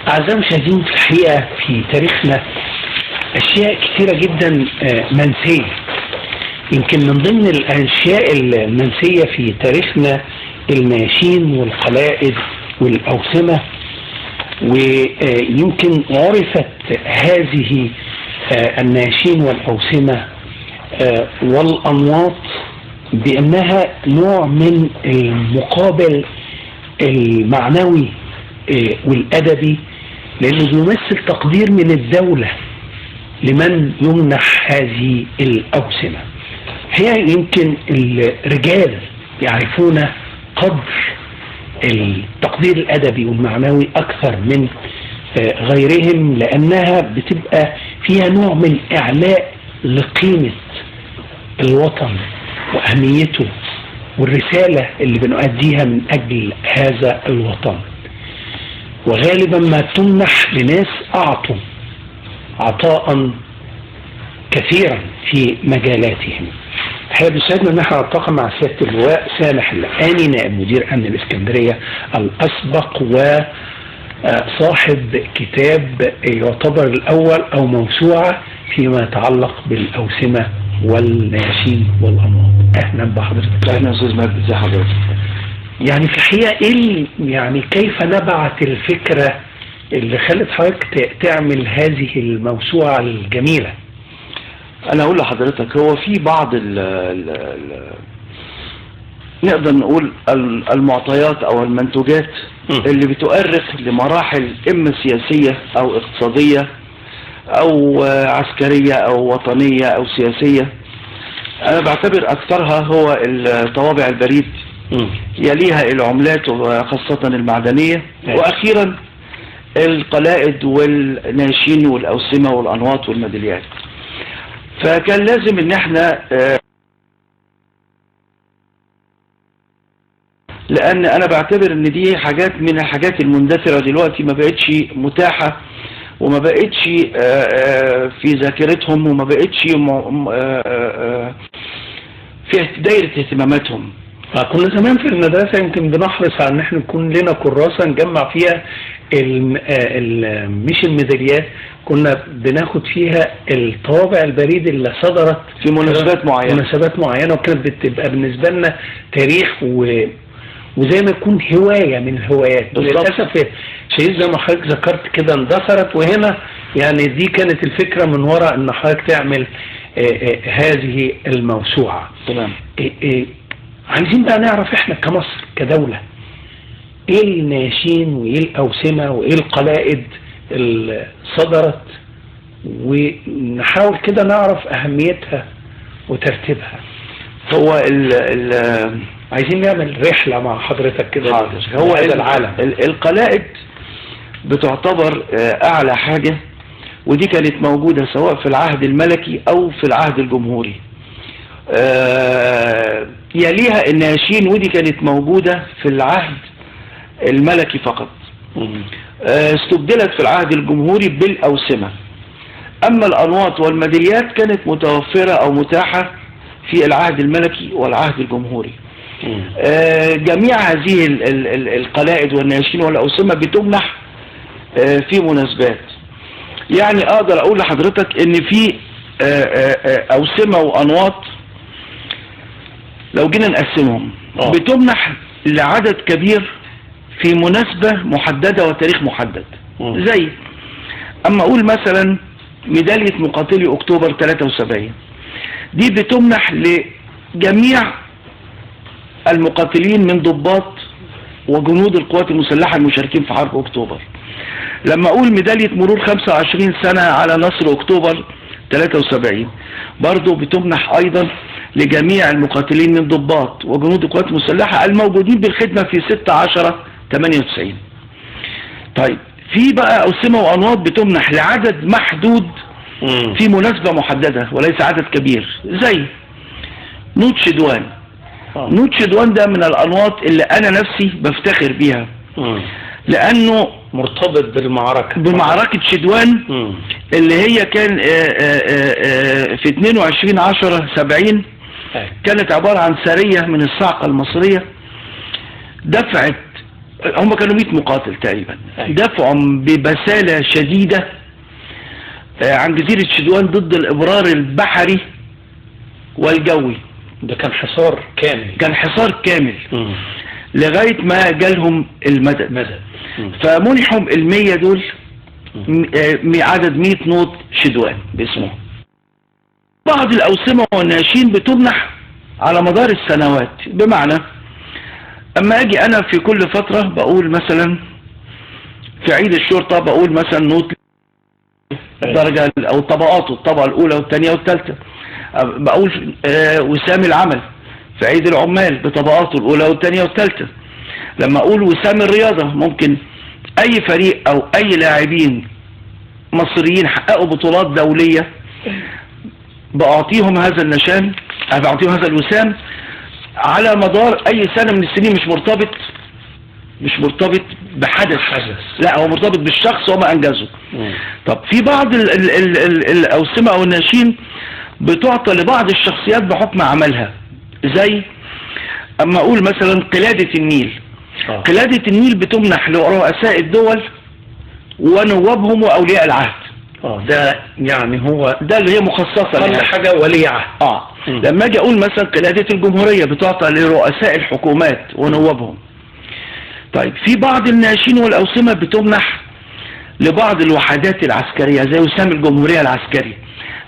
أعزائي المشاهدين، في الحقيقة في تاريخنا أشياء كثيرة جدا منسية. يمكن من ضمن الأشياء المنسية في تاريخنا الناشين والقلائد والأوسمة، ويمكن عرفت هذه الناشين والأوسمة والأنواط بأنها نوع من المقابل المعنوي والأدبي، لأنه بيمثل تقدير من الدولة لمن يمنح هذه الأوسمة. هي يمكن الرجال يعرفون قدر التقدير الأدبي والمعنوي أكثر من غيرهم، لأنها بتبقى فيها نوع من إعلاء لقيمة الوطن وأهميته والرسالة اللي بنؤديها من أجل هذا الوطن. وغالبا ما تمنح لناس أعطوا عطاء كثيرا في مجالاتهم. الحقيقة بيسعدنا ان احنا نلتقي مع سيادة اللواء سامح اللقاني، نائب مدير امن الاسكندرية الاسبق وصاحب كتاب يعتبر الاول او موسوعة فيما يتعلق بالاوسمة والنياشين والانواط. اهلا بحضرتك. اهلا يا استاذ مجدي، ازي حضرتك؟ يعني في الحقيقة ايه يعني كيف نبعت الفكرة اللي خلت حضرتك تعمل هذه الموسوعة الجميلة؟ انا اقول لحضرتك، هو في بعض ال ال ال نقدر نقول المعطيات او المنتوجات اللي بتؤرخ لمراحل اما سياسية او اقتصادية او عسكرية او وطنية او سياسية. انا بعتبر اكثرها هو الطوابع البريد، يليها العملات وخاصة المعدنية، واخيرا القلائد والناشين والاوسمة والانواط والميداليات. فكان لازم ان احنا، لان انا بعتبر ان دي حاجات من الحاجات المندثرة دلوقتي، ما بقتش متاحة وما بقتش في ذاكرتهم وما بقتش في دايرة اهتماماتهم. كنا زمان في المدرسة يمكن بنحرص على ان احنا نكون لنا كراسة نجمع فيها مش الميداليات، كنا بناخد فيها الطوابع البريد اللي صدرت في مناسبات معينة، مناسبات معينة، وكانت بتبقى بالنسبة لنا تاريخ وزي ما يكون هواية من الهوايات. للأسف شيء زي ما حضرتك ذكرت كده اندثرت، وهنا يعني دي كانت الفكرة من وراء ان حضرتك تعمل هذه الموسوعة. تمام. عايزين بقى نعرف احنا كمصر كدولة ايه الناشين وايه الاوسمة وايه القلائد اللي صدرت، ونحاول كده نعرف اهميتها وترتيبها. هو ال عايزين نعمل رحلة مع حضرتك كده. حاضر. هو العالم القلائد بتعتبر اعلى حاجة، ودي كانت موجودة سواء في العهد الملكي او في العهد الجمهوري. يليها الناشين، ودي كانت موجودة في العهد الملكي فقط. استبدلت في العهد الجمهوري بالأوسمة. أما الأنواط والميداليات كانت متوفرة أو متاحة في العهد الملكي والعهد الجمهوري. جميع هذه القلائد والناشين والأوسمة بتمنح في مناسبات. يعني أقدر أقول لحضرتك إن في أوسمة وأنواط لو جينا نقسمهم بتمنح لعدد كبير في مناسبة محددة وتاريخ محدد. زي اما اقول مثلا ميدالية مقاتلي اكتوبر 73، دي بتمنح لجميع المقاتلين من ضباط وجنود القوات المسلحة المشاركين في حرب اكتوبر. لما اقول ميدالية مرور 25 سنة على نصر اكتوبر 73، برضو بتمنح ايضا لجميع المقاتلين من ضباط وجنود القوات المسلحة الموجودين بالخدمة في 6/10/98. طيب في بقى أوسمة وأنواط بتمنح لعدد محدود في مناسبة محددة وليس عدد كبير، زي نوت شدوان. نوت شدوان ده من الأنواط اللي أنا نفسي بفتخر بيها، لأنه مرتبط بالمعركة، بمعركة شدوان اللي هي كان في 22/10/70. كانت عبارة عن سرية من الصاعقة المصرية دفعت هم كانوا 100 مقاتل تقريبا. أيوة. دافعوا ببسالة شديدة عن جزيرة شدوان ضد الإبرار البحري والجوي. ده كان حصار كامل. كان حصار كامل لغاية ما جالهم المدد. فمنحوا 100 دول عدد 100 نوط شدوان باسمهم. بعض الأوسمة والناشين بتمنح على مدار السنوات، بمعنى أما أجي أنا في كل فترة بقول مثلا في عيد الشرطة بقول مثلا نوط درجة أو طبقاته، الطبقة الأولى والثانية والثالثة. بقول وسام العمل في عيد العمال بطبقاته الأولى والثانية والثالثة. لما أقول وسام الرياضة ممكن أي فريق أو أي لاعبين مصريين حققوا بطولات دولية بعطيهم هذا النشان، بعطيهم هذا الوسام على مدار أي سنة من السنين. مش مرتبط بحدث، لا هو مرتبط بالشخص وما أنجزه. طب في بعض ال ال ال الأوسمة أو الناشين بتعطى لبعض الشخصيات بحكم عملها، زي أما أقول مثلا قلادة النيل. قلادة النيل بتمنح لرؤساء الدول ونوابهم وأولياء العهد. ده يعني هو ده اللي هي مخصصة كل حاجة ولي عهد. لما اجي اقول مثلا قلادة الجمهورية بتعطى لرؤساء الحكومات ونوابهم. طيب في بعض الناشين والأوسمة بتمنح لبعض الوحدات العسكرية، زي وسام الجمهورية العسكري،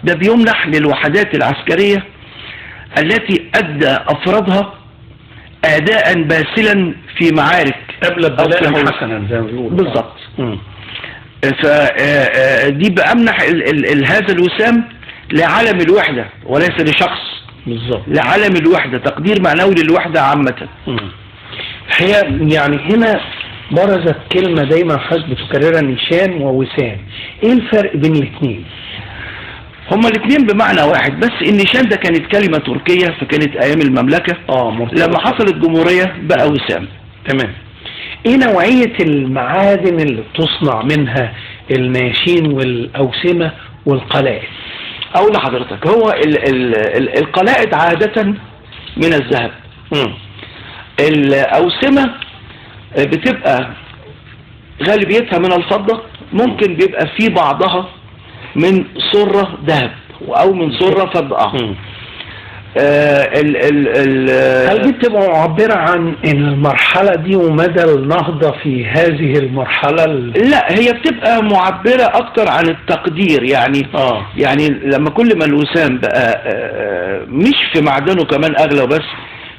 ده بيمنح للوحدات العسكرية التي أدى أفرادها أداء باسلا في معارك قبل بلاء حسنا زي ما بيقولوا. بالظبط. فدي بأمنح هذا الوسام لعلم الوحدة وليس لشخص. بالظبط، لعلم الوحدة، تقدير معنوي للوحدة عامة. الحقيقة يعني هنا برزت كلمة دايما حضرتك بتكررها، نشان ووسام. ايه الفرق بين الاثنين؟ هما الاثنين بمعنى واحد، بس النشان ده كانت كلمة تركية فكانت ايام المملكة. لما حصلت جمهورية بقى وسام. تمام. ايه نوعية المعادن اللي بتصنع منها الناشين والاوسمة والقلائد؟ اقول لحضرتك، هو القلائد عادة من الذهب. الاوسمة بتبقى غالبيتها من الفضة، ممكن بيبقى في بعضها من سرة ذهب او من سرة فضة. هل دي بتبقى معبرة عن المرحلة دي ومدى النهضة في هذه المرحلة؟ لا، هي بتبقى معبرة اكتر عن التقدير. يعني يعني لما كل ما الوسام بقى مش في معدنه كمان اغلى وبس،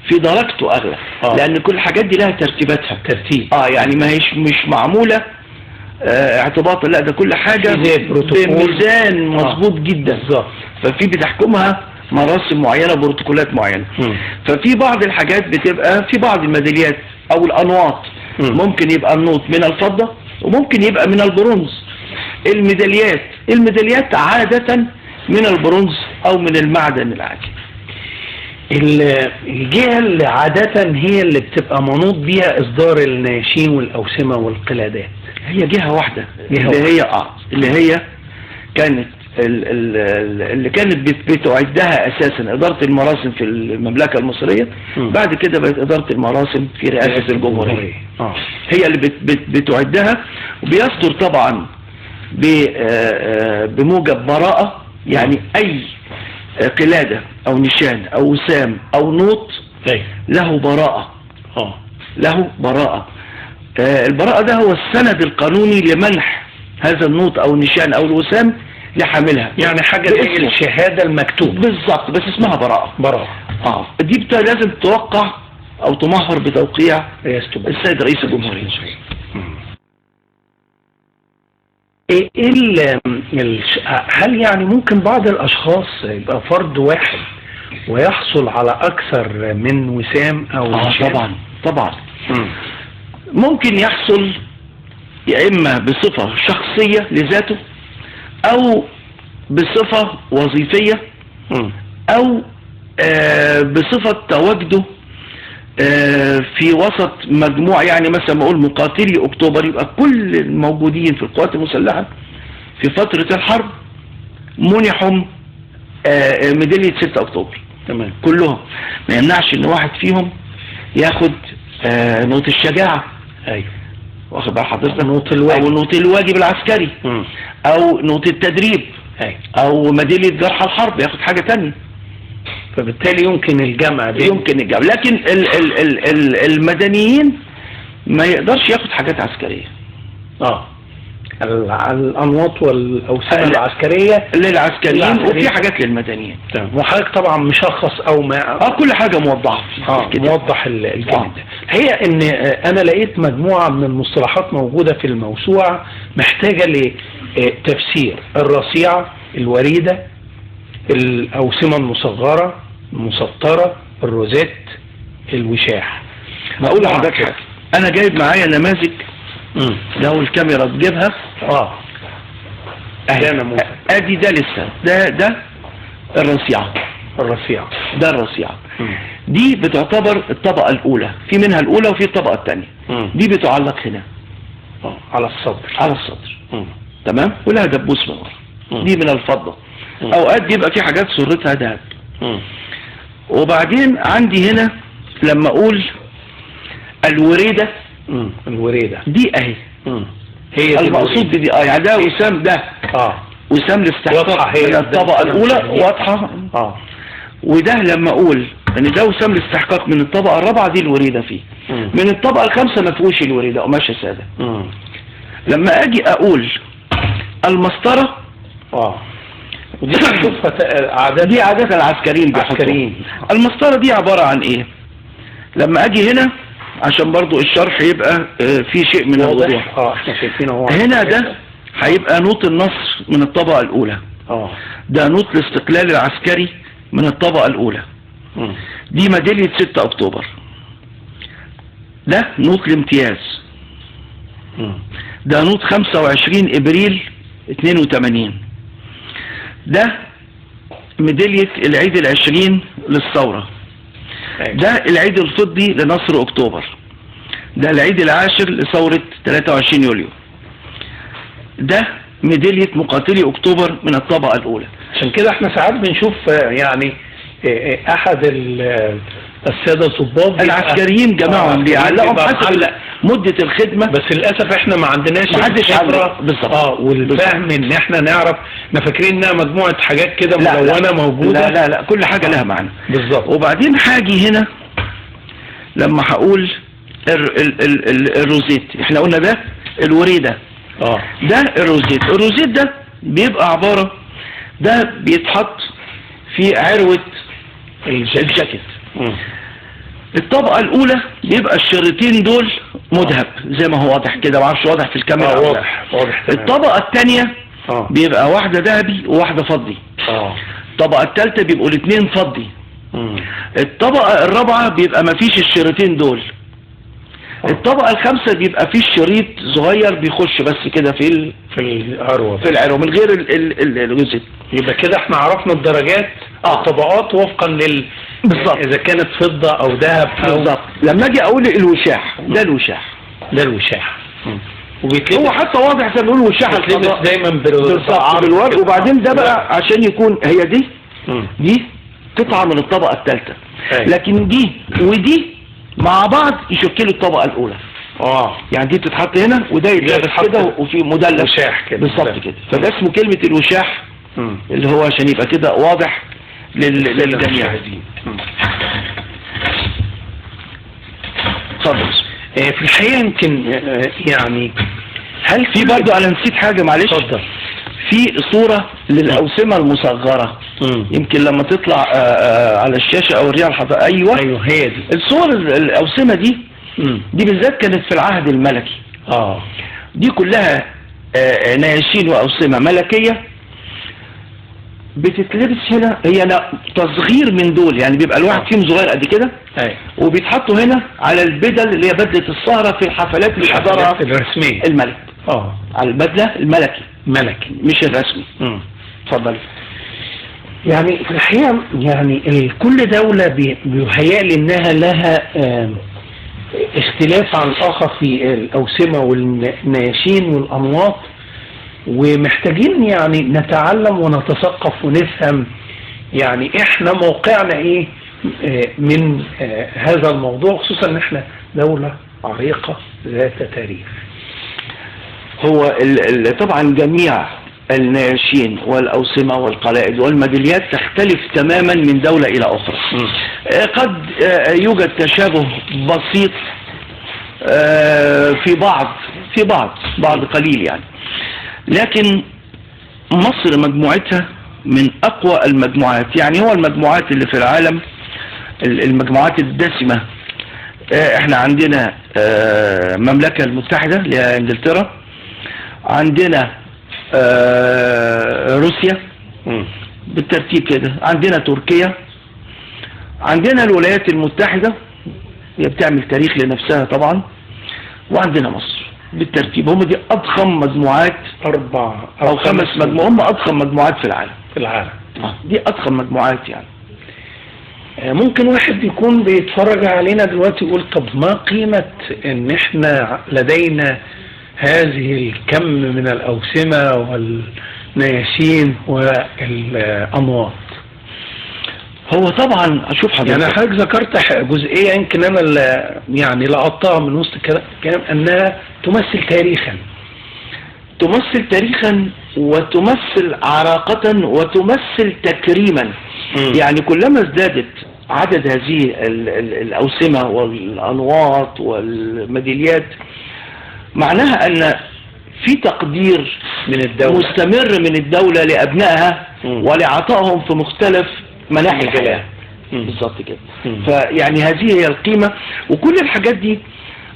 في درجته اغلى. لان كل الحاجات دي لها ترتيباتها. ترتيب. يعني ما هيش مش معمولة اعتباطا، لا ده كل حاجة بميزان مظبوط جدا. بالظبط. ففي بتحكمها مراسم معينة، بروتوكولات معينة. ففي بعض الحاجات بتبقى في بعض الميداليات او الانواط ممكن يبقى النوط من الفضة وممكن يبقى من البرونز. الميداليات عادة من البرونز او من المعدن العادي. الجهة اللي عادة هي اللي بتبقى منوط بيها اصدار الناشين والاوسمة والقلادات هي جهة واحدة، اللي هي كانت اللي كانت بتعدها اساسا ادارة المراسم في المملكة المصرية. بعد كده بقت ادارة المراسم في رئاسة الجمهورية. هي اللي بتعدها، وبيصدر طبعا بموجب براءة. يعني اي قلادة او نشان او وسام او نوط له براءة. له براءة. البراءة ده هو السند القانوني لمنح هذا النوط او النشان او الوسام لحاملها. يعني حاجة زي الشهادة المكتوبة بالظبط، بس اسمها براءة. براءة. دي لازم توقع او تمهر بتوقيع السيد رئيس الجمهورية. ايه هل يعني ممكن بعض الاشخاص يبقى فرد واحد ويحصل على اكثر من وسام او نشان؟ طبعا طبعا. ممكن يحصل يا اما بصفة شخصية لذاته، او بصفة وظيفية، او بصفة تواجده في وسط مجموعة. يعني مثلا بقول مقاتلي اكتوبر، يبقى كل الموجودين في القوات المسلحة في فترة الحرب منحوا ميدالية 6 اكتوبر. تمام. كلهم، ما يمنعش ان واحد فيهم ياخد نقطة الشجاعة. ايوه، واخد بال حضرتك؟ نوط الواجب، او نوط الواجب العسكري، او نوط التدريب، أيوة. او ميدالية جرحى الحرب، ياخد حاجة تانية. فبالتالي يمكن الجمع بين، يمكن الجمع، لكن ال ال ال ال المدنيين ما يقدرش ياخد حاجات عسكرية. الانواط والاوسمه العسكرية للعسكريين، وفي حاجات للمدنيين. تمام. وحضرتك طبعا مشخص او ما كل حاجة موضحة موضح الجانب ده. هي ان انا لقيت مجموعة من المصطلحات موجودة في الموسوعة محتاجه لتفسير: الرصيعه، الوريده، الاوسمه المصغرة، المسطره، الروزيت، الوشاح. هقول لحضرتك حاجة، انا جايب معايا نماذج لو الكاميرا تجيبها. ده ادي ده لسه، ده الرصيعة، الرصيعة ده الرصيعة. دي بتعتبر الطبقة الأولى، في منها الأولى وفي الطبقة الثانية. دي بتعلق هنا على الصدر، على الصدر. تمام، ولها دبوس من ورا. دي من الفضة. أوقات بيبقى في حاجات سرتها ذهب. وبعدين عندي هنا لما أقول الوريدة، الوريدة دي اهي، هي المقصود بدي يعني ده وسام، ده وسام الاستحقاق من الطبقة الأولى، واضحة. وده لما أقول إن ده وسام الاستحقاق من الطبقة الرابعة، دي الوريدة فيه. من الطبقة الخامسة ما فيهوش الوريدة، قماشة سادة. لما أجي أقول المسطرة، ودي بنشوفها دي عادة العسكريين بيحطوها. المسطرة دي عبارة عن إيه؟ لما أجي هنا عشان برضو الشرح يبقى في شيء من الوضوح. احنا شايفينه هو هنا ده هيبقى نوط النصر من الطبقة الأولى. ده نوط الاستقلال العسكري من الطبقة الأولى. دي ميدالية 6 أكتوبر. ده نوط الامتياز. ده نوط 25 إبريل 82. ده ميدالية العيد 20 للثورة. ده العيد الفضي لنصر اكتوبر. ده العيد العاشر لثورة 23 يوليو. ده ميدالية مقاتلي اكتوبر من الطبقة الاولى. عشان كده احنا ساعات بنشوف يعني احد السادة الضباط العسكريين جماعهم بيعلقوا حسب مدة الخدمة، بس للاسف احنا ما عندناش الخبرة بالظبط والفهم ان احنا نعرف. احنا فاكرين انها مجموعة حاجات كده ملونة موجودة. لا لا لا، كل حاجة لها معنى بالظبط. وبعدين هاجي هنا لما هقول الروزيت، احنا قلنا ده الوريدة، ده الروزيت. الروزيت ده بيبقى عبارة، ده بيتحط في عروة الجاكيت. الطبقة الأولى بيبقى الشريطين دول مذهب زي ما هو واضح كده، معرفش واضح في الكاميرا. واضح واضح. الطبقة الثانية بيبقى واحدة ذهبي وواحدة فضي. الطبقة الثالثة بيبقوا الاثنين فضي. الطبقة الرابعة بيبقى مفيش الشريطين دول. الطبقة الخامسة بيبقى فيه شريط صغير بيخش بس كده في العروة، في العروة من غير الجزء. يبقى كده احنا عرفنا الدرجات الطبقات وفقا لل بالظبط، اذا كانت فضة او ذهب. بالظبط. لما اجي اقول الوشاح، ده الوشاح، ده الوشاح. وبيتلبس هو حتى واضح زي ما بنقول وشاح الفضاء دايما بالورق. وبعدين ده بقى عشان يكون هي دي دي قطعة من الطبقة الثالثة، لكن دي ودي مع بعض يشكلوا الطبقة الأولى. يعني دي بتتحط هنا وده يتلبس كده وفي مدلس وشاح كده بالظبط كده. فده اسمه كلمة الوشاح، اللي هو عشان يبقى كده واضح للجميع. اتفضل. في الحقيقة يمكن يعني هل في برضو، انا نسيت حاجة معلش. اتفضل. في صورة للأوسمة المصغرة، يمكن لما تطلع على الشاشة اوريها لحضرتك. ايوه ايوه، هي دي الصور. الأوسمة دي دي بالذات كانت في العهد الملكي. دي كلها نياشين وأوسمة ملكية بتتلبس هنا. هي تصغير من دول، يعني بيبقى الواحد فيهم صغير قد كده، وبيتحطوا هنا على البدل اللي هي بدلة السهرة في الحفلات اللي بيحضرها الرسمية الملك. على البدلة الملكي، ملكي مش الرسمي. اتفضل. يعني في الحقيقة يعني كل دولة بيهيألي انها لها اختلاف عن الاخر في الاوسمة والنياشين والانواط، ومحتاجين يعني نتعلم ونتثقف ونفهم يعني احنا موقعنا ايه من هذا الموضوع، خصوصا ان احنا دولة عريقة ذات تاريخ. هو طبعا جميع النياشين والأوسمة والقلائد والميداليات تختلف تماما من دولة إلى أخرى. قد يوجد تشابه بسيط في بعض قليل يعني، لكن مصر مجموعتها من أقوى المجموعات. يعني هو المجموعات اللي في العالم، المجموعات الدسمة، احنا عندنا المملكة المتحدة اللي هي انجلترا، عندنا روسيا بالترتيب كده، عندنا تركيا، عندنا الولايات المتحدة هي بتعمل تاريخ لنفسها طبعا، وعندنا مصر بالترتيب. هم دي أضخم مجموعات، 4 أو 5 مجموعات، هم أضخم مجموعات في العالم. دي أضخم مجموعات يعني. ممكن واحد يكون بيتفرج علينا دلوقتي يقول طب ما قيمة ان احنا لدينا هذه الكم من الأوسمة والنياشين والأنواط؟ هو طبعا اشوف حضرتك، يعني حضرتك ذكرت جزئية يمكن انا يعني لقطتها من وسط الكلام، انها تمثل تاريخا، تمثل تاريخا وتمثل عراقة وتمثل تكريما. يعني كلما ازدادت عدد هذه الأوسمة والأنواط والميداليات، معناها أن في تقدير من الدولة مستمر من الدولة لأبنائها ولعطائهم في مختلف مناحي الحياة. بالظبط كده. فيعني هذه هي القيمة، وكل الحاجات دي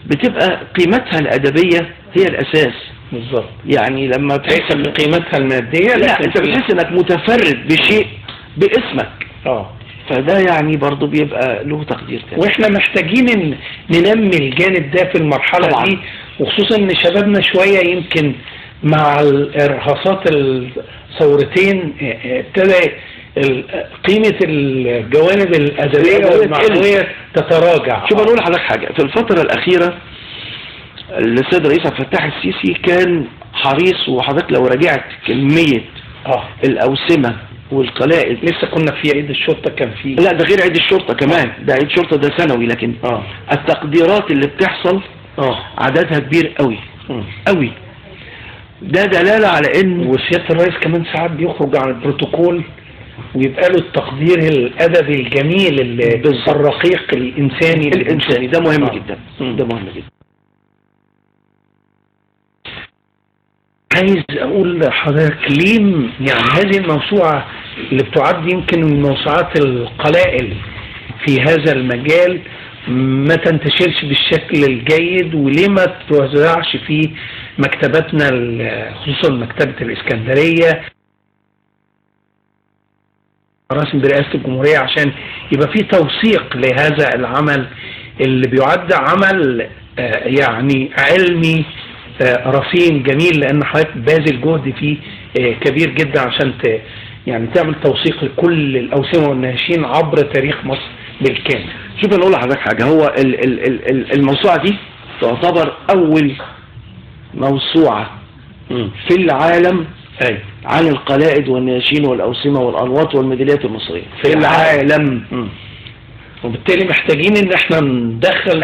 بتبقى قيمتها الأدبية هي الأساس. بالظبط. يعني لما تحس بقيمتها المادية، لا انت بتحس انك متفرد بشيء باسمك. فده يعني برضو بيبقى له تقدير تاني. واحنا محتاجين ان ننمي الجانب ده في المرحلة طبعا دي، وخصوصا ان شبابنا شوية يمكن مع الارهاصات الثورتين ابتدى قيمة الجوانب الأدبية والمعنوية تتراجع. شوف أنا أقول لحضرتك حاجة، في الفترة الأخيرة السيد الرئيس عبد الفتاح السيسي كان حريص، وحضرتك لو راجعت كمية الأوسمة والقلائد، لسه كنا في عيد الشرطة كان فيه، لا ده غير عيد الشرطة كمان، ده عيد الشرطة ده سنوي، لكن التقديرات اللي بتحصل عددها كبير قوي قوي. ده دلالة على ان وسيادة الرئيس كمان ساعات بيخرج عن البروتوكول ويبقى له التقدير الأدبي الجميل الرقيق الإنساني. الإنساني ده مهم جدا، ده مهم جدا. عايز أقول لحضرتك ليه يعني هذه الموسوعة اللي بتعد يمكن من الموسوعات القلائل في هذا المجال ما تنتشرش بالشكل الجيد، وليه ما توزعش في مكتباتنا، خصوصا مكتبة الإسكندرية، رسم برئاسة الجمهورية، عشان يبقى في توثيق لهذا العمل اللي بيعد عمل يعني علمي رصين جميل، لأن حضرتك باذل جهد فيه كبير جدا عشان يعني تعمل توثيق لكل الأوسمة والناشئين عبر تاريخ مصر بالكامل. شوف أنا أقول لحضرتك حاجة، هو الموسوعة دي تعتبر أول موسوعة في العالم عن القلائد والنياشين والأوسمة والأنواط والميداليات المصرية في العالم. وبالتالي محتاجين ان احنا ندخل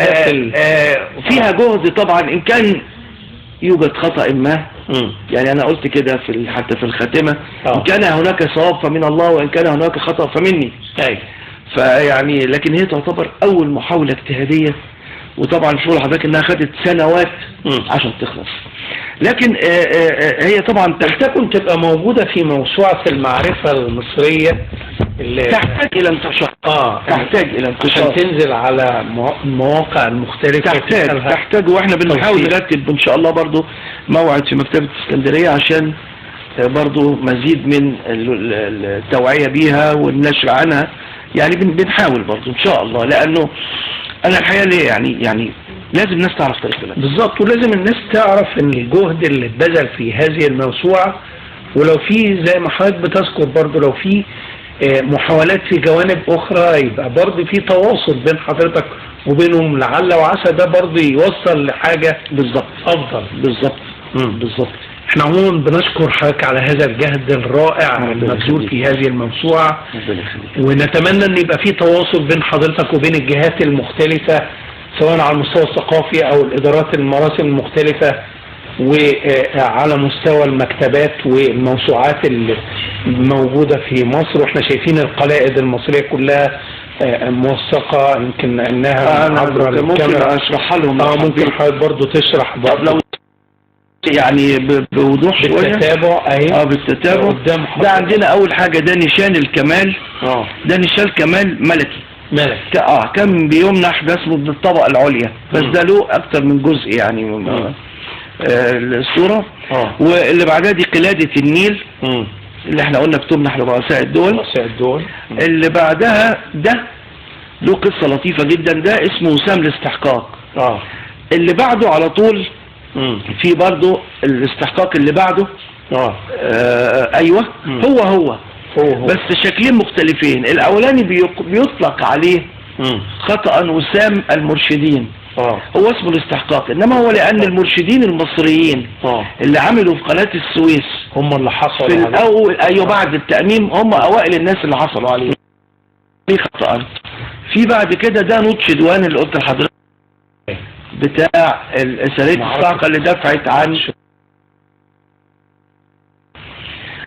فيها جهد طبعا، ان كان يوجد خطأ ما، يعني انا قلت كده في حتى في الخاتمة، ان كان هناك صواب فمن الله وان كان هناك خطأ فمني. فيعني لكن هي تعتبر اول محاولة اجتهادية، وطبعا شغل حضرتك انها خدت سنوات عشان تخلص، لكن هي طبعا تحتاج تبقى موجودة في موسوعة المعرفة المصرية اللي تحتاج الى انتشار. تحتاج الى انتشار عشان تنزل على المواقع المختلفة. تحتاج، واحنا بنحاول نرتب ان شاء الله برضو موعد في مكتبة اسكندرية عشان برضو مزيد من التوعية بيها والنشر عنها، يعني بنحاول برضو ان شاء الله، لانه انا الحقيقة ليه يعني لازم الناس تعرف تاريخ بلدها بالظبط، ولازم الناس تعرف ان الجهد اللي اتبذل في هذه الموسوعة، ولو في زي ما حضرتك بتذكر برضو لو في محاولات في جوانب اخرى يبقى برضو في تواصل بين حضرتك وبينهم، لعل وعسى ده برضو يوصل لحاجة بالظبط افضل. بالظبط بالظبط. احنا عموما بنشكر حضرتك على هذا الجهد الرائع المبذول في هذه الموسوعة، ونتمنى ان يبقى في تواصل بين حضرتك وبين الجهات المختلفة سواء على المستوى الثقافي او الادارات المراسم المختلفة، وعلى مستوى المكتبات والموسوعات اللي موجودة في مصر. واحنا شايفين القلائد المصرية كلها موثقة، يمكن انها عبر الكاميرا. ممكن اشرحها لهم. ممكن حضرتك برضه تشرح برضه لو يعني بوضوح شوية. بالتتابع اهي. بالتتابع قدام. ده عندنا اول حاجة ده نشان الكمال. ده نشان كمال ملكي. ملك. كان بيمنح، ده اسمه بالطبقة العليا، بس ده له اكتر من جزء يعني. الصورة. واللي بعدها دي قلادة النيل. اللي احنا قلنا بتمنح لرؤساء الدول. رؤساء الدول. اللي بعدها ده له قصة لطيفة جدا، ده اسمه وسام الاستحقاق. اللي بعده على طول في برضه الاستحقاق اللي بعده. ايوه. هو بس شكلين مختلفين. الاولاني بيطلق عليه خطأ وسام المرشدين. هو اسمه الاستحقاق، انما هو لان المرشدين المصريين اللي عملوا في قناة السويس هم اللي حصلوا في الاول. ايوه، بعد التأميم هم اوائل الناس اللي حصلوا عليه خطأ. في بعد كده ده نوتش دوان اللي قلت لحضرتك بتاع سرية الصاعقة اللي دفعت عن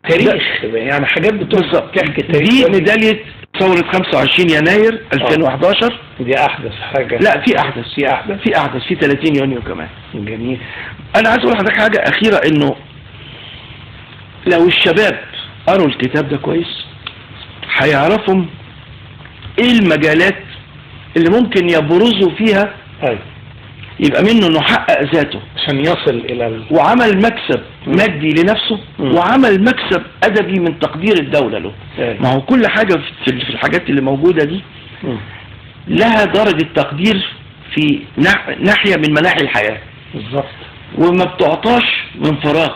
تاريخ، يعني حاجات بتحكي التاريخ. دي ميدالية ثورة 25 يناير 2011. دي أحدث حاجة. لا، في أحدث، في أحدث، في 30 يونيو كمان. جميل. أنا عايز أقول لحضرتك حاجة أخيرة، إنه لو الشباب قروا الكتاب ده كويس هيعرفوا إيه المجالات اللي ممكن يبرزوا فيها. أيوة. يبقى منه انه حقق ذاته عشان يصل الى وعمل مكسب مادي لنفسه، وعمل مكسب ادبي من تقدير الدولة له. ما هو كل حاجة في الحاجات اللي موجودة دي لها درجة تقدير في ناحية من مناحي الحياة. بالظبط. وما بتعطاش من فراغ.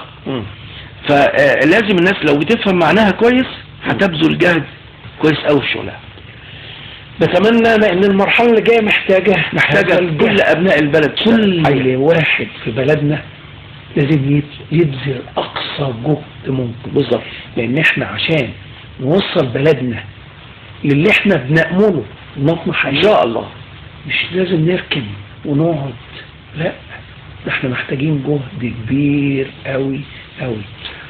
فلازم الناس لو بتفهم معناها كويس هتبذل جهد كويس قوي في شغلها. نتمنى، لان المرحلة اللي جاية محتاجه كل ابناء البلد، كل واحد في بلدنا لازم يبذل اقصى جهد ممكن. بالظبط. لان احنا عشان نوصل بلدنا للي احنا بنأمله ونطمح ان شاء الله، مش لازم نركن ونقعد، لا، ده احنا محتاجين جهد كبير قوي قوي.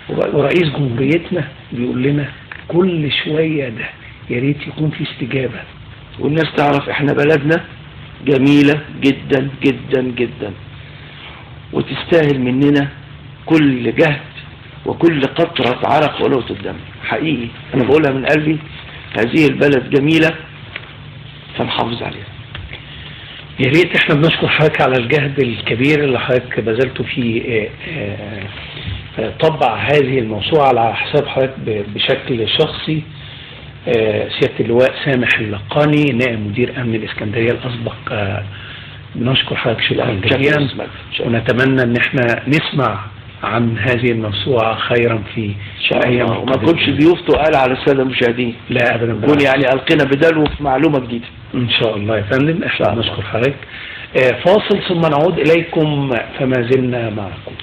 ورئيس جمهوريتنا بيقول لنا كل شوية ده يا ريت يكون في استجابة، والناس تعرف احنا بلدنا جميلة جدا جدا جدا، وتستاهل مننا كل جهد وكل قطرة عرق ولوة الدم. حقيقي انا بقولها من قلبي، هذه البلد جميلة فنحافظ عليها. يا ريت. احنا بنشكر حضرتك على الجهد الكبير اللي حضرتك بذلته في طبع هذه الموسوعة على حساب حضرتك بشكل شخصي. سيادة اللواء سامح اللقاني، نائب مدير أمن الإسكندرية الأسبق، بنشكر حضرتك شكرا جزيلا، ونتمنى إن احنا نسمع عن هذه الموسوعة خيرا في أيام. وما نكونش ضيوف تقال على السادة المشاهدين، لا أبدا، نكون يعني ألقينا بداله في معلومة جديدة إن شاء الله. يا فندم احنا بنشكر حضرتك. فاصل ثم نعود إليكم، فما زلنا معكم.